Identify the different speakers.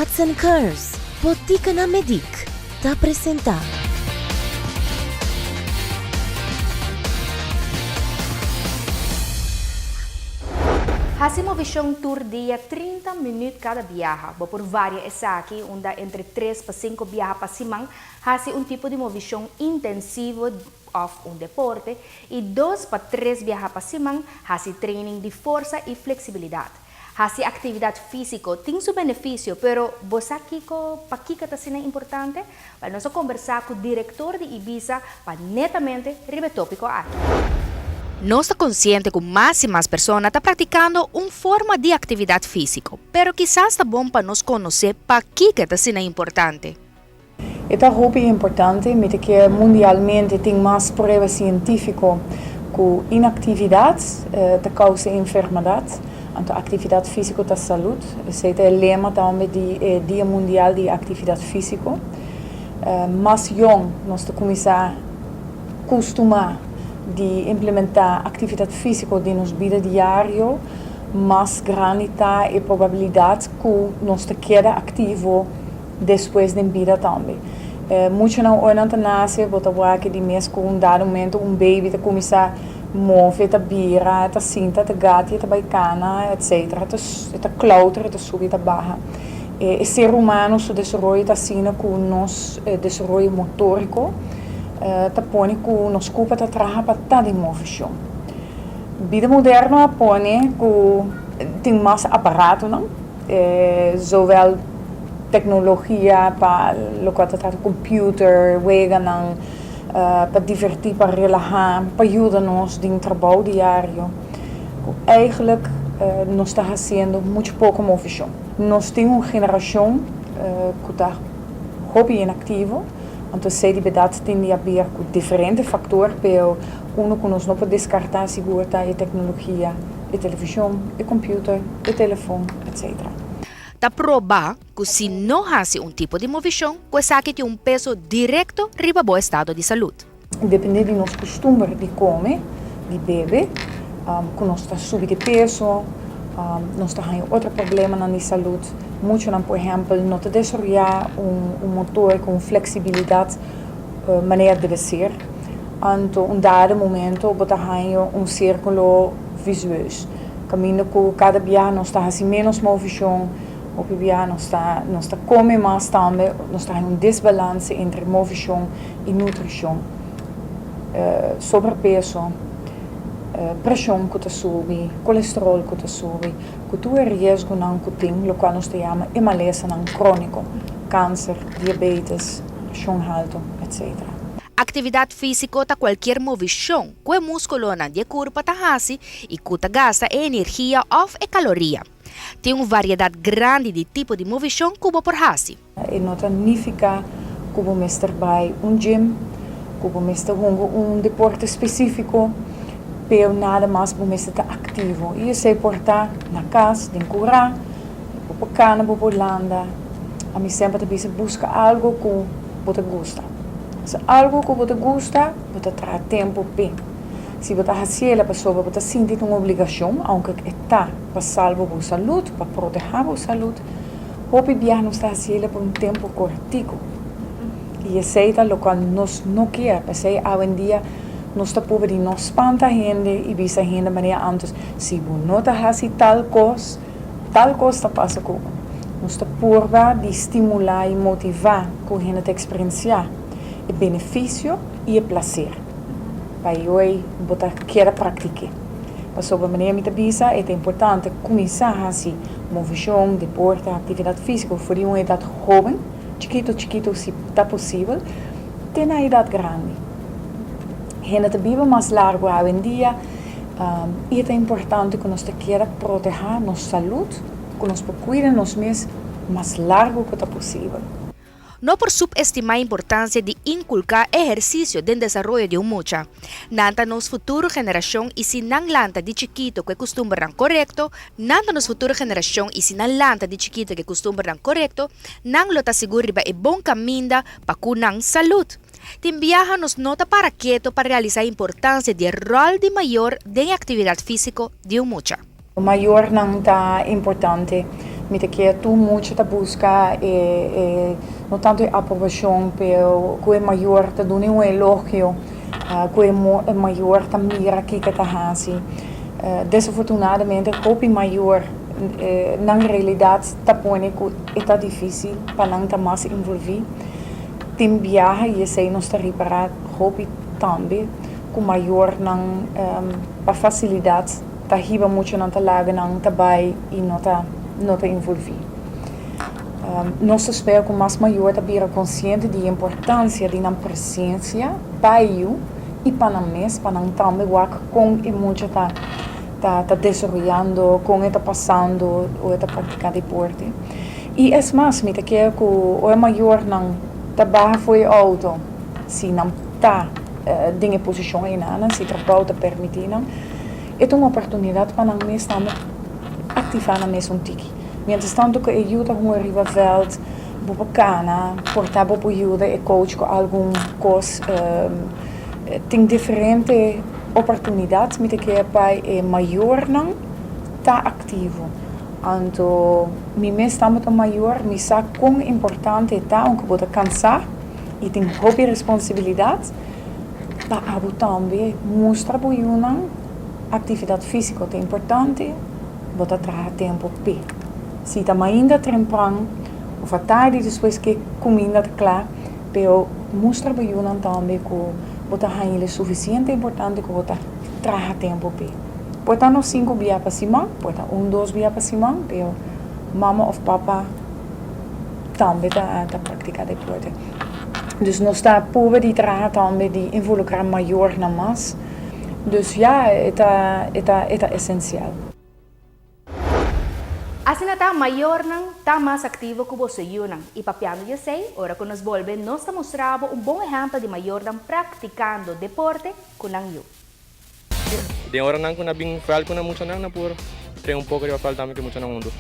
Speaker 1: Hudson Curves, Botica na Medic, ta presenta.
Speaker 2: Hasi movishon tur dia 30 minüt kada biaha. Bo por varia esaki unda entre tres pa sinku biaha pa siman hasi un tipo di movishon intensivo òf un deporte i dos pa tres biaha pa siman hasi training di forsa i fleksibilidat. Hasi aktividat físiko tin su benefisio, pero bo sa kiko pakiko ta asina importante? Wèl, nos a kombersá ku direktor di Ibisa pa netamente riba e tópiko aki. Nos ta konsiente ku mas i mas persona ta praktikando un forma di aktividat físiko, pero kisas ta bon pa nos konosé pakiko ta asina importante.
Speaker 3: E ta hopi importante, mi ta kere mundialmente tin mas prueba sientífiko ku inaktividat ta kousa enfermedat, anto aktividat físiko ta salud. Esei ta e lema tambe di e Dia Mundial di Aktividat Físiko. Mas yong nos ta kuminsá kustumá di implementá aktividat físiko den nos bida diario, mas grandi ta e probabilidat ku nos ta keda aktivo Despues den bida tambe. Muchanan ora nan ta nase bo ta wak di mes ku un dado momento un baby ta kuminsá move, ta bira, ta sinta, ta gatia, ta bai kana, etcetera. E ta klauter, e ta subi, e ta baha. E ser humano su desaroyo ta asina ku nos desaroyo motoriko ta pone ku nos kurpa ta traha pa ta den moveshon. Bida moderno a pone ku tin mas aparatonan. Zowel tecnologia pa locual ta trata computer, weganan pa diverti, pa relaha, pa yuda nos den trabou diario cu eigenlijk nos ta haciendo mucho poco movecion. Nos tin un generacion cu ta hopi inactivo, anto esey di berdad tin di haber cu diferente factor, pero uno cu nos no por descarta sigur ta e tecnologia. E televishon, e computer, e telefon, etc.
Speaker 2: Ta probá ku si no hasi un tipo di movishon, ku esaki tin un peso direkto riba bo estado di salud.
Speaker 3: Dependé di nos kustumber di kome, di bebe, ku nos ta subi di peso, nos ta haña otro problemanan di salud. Muchonan, por ehèmpel, no ta desaroyá un motor ku un fleksibilidat manera debe ser. Anto un dado momento bo ta haña un sírkulo visueus, kaminda ku kada biaha nos ta hasi ménos movishon, hopi biaha nos ta nos ta kome mas tambe, nos ta haña un desbalanse entre movishon i nutrishon, sobrepeso, preshon ku ta subi, kolesterol ku ta subi, ku tur e riesgonan ku tin, lokual nos ta yama e malesanan króniko, kanser, diabetes, preshon haltu, etcetera.
Speaker 2: Aktividat físiko ta kualkier movishon ku e múskulonan di e kurpa ta hasi i ku ta gasta e energia òf e kaloria. Tin un variedat grandi di tipo di movishon ku bo por hasi.
Speaker 3: E no ta nifiká ku bo mester bai un gym, ku bo mester hunga un deporte spesífiko, pero nada mas bo mester ta aktivo. I esei por ta na kas, den kurá, bo por kana, bo por landa. Ami semper ta bisa buska algu ku bo ta gusta. Si algu ku bo ta gusta, bo ta traha tempu p'e. Si bo ta hasiel pasobra bo ta sinti ta un obligashon, aunke e ta pa salba bo salud, pa protehá bo salud, hopi biaha nos ta hasiel pa un tempu kortiku. I esei ta lokual nos no kier. P'esei awendia nos ta purba di no spanta hende i bisa hende manera antes, si bo no ta hasi tal kos, Tal kos ta pasa ku nos ta purba di stimulá i motivá ku hende ta eksperensiá e benefisio i e plaser pa e oi bo ta keda praktik'é. Pasobra manera mi ta bisa e ta importante kuminsá hasi movishon, deporte, aktividat físiko for di un edat hóben, chikitu chikitu si ta posibel, te na edat grandi. Hende ta biba mas largu awendia. I e ta importante ku nos ta keda protehá nos salud, ku nos por kuida nos mes mas largu ku ta posibel.
Speaker 2: No por subestimá importansia di inkulká ehersisio den desaroyo di un mucha. Nan ta nos futuro generashon i si nan lanta di chikito ku e kustumbernan korekto, nan ta nos futuro generashon i si nan lanta di chikito ku e kustumbernan korekto, nan lo ta sigur riba e bon kaminda pa ku nan salud. Tin biaha nos no ta para keto pa realisá importansia di e ròl di mayor den e aktividat físiko di un mucha.
Speaker 3: Mayornan ta importante. Mi ta kere tur mucha ta busca e, e no tanto e aprobacion, pero cu e mayor ta duna un elogio, cu e mayor ta mira kico ta haci. Desafortunadamente, hopi mayor nan realidad ta pone cu e ta dificil pa nan ta mas envolvi. Tin biaha y esey nos ta ripara hopi tambe cu mayornan pa facilidad ta hiba muchanan, ta laga nan ta bay y no ta envolvi. Nos ta spera cu mas mayor ta bira consciente di importancia di nan presencia pa yiu y pa nan mes, pa nan tambe wak con e mucha ta desaroyando, con e ta pasando of ta practica deporte. Y es mas, mi ta kere cu e mayornan ta baha for di auto, si nan ta den posicion ey, si trabou ta permiti nan, e un oportunidad pa nan mes tambe activa nan mes un tiki. Mientras tanto cu e yiu ta hunga riba veld, bo por cana, por ta bo por yuda e coach cu algun cos, tin diferente oportunidad mi ta kere pa e mayornan ta activo. Anto, mi mes tambe ta mayor, mi sa con importante ta, aunke bo ta cansa y tin hopi responsabilidad, pa abo tambe mustra bo yiunan actividad fisico ta importante, bo ta traha tempo p'e. Si ta mainta trempan, of atardi despues cu cuminda ta cla, pero mustra bo yiunan tambe cu bo ta haña suficiente importante cu bo ta traha tempo p'e. Por ta no 5 dia pa siman, por ta 1, 2 dia pa siman, pero mama of papa tambe ta practica deporte. Dus nos ta purba di traha tambe di involucra mayornan mas. Dus ja, e ta esencial.
Speaker 2: Asina ta, mayornan ta mas activo cu boso yiunan. Y papiando di esey, ora cu nos bolbe, nos ta mustra un bon ehempel di mayornan practicando deporte cu nan yiu.
Speaker 4: Den ora nan ku na bin veld ku na muchanan na por train un poco riba veld tambe ku muchanan huntu.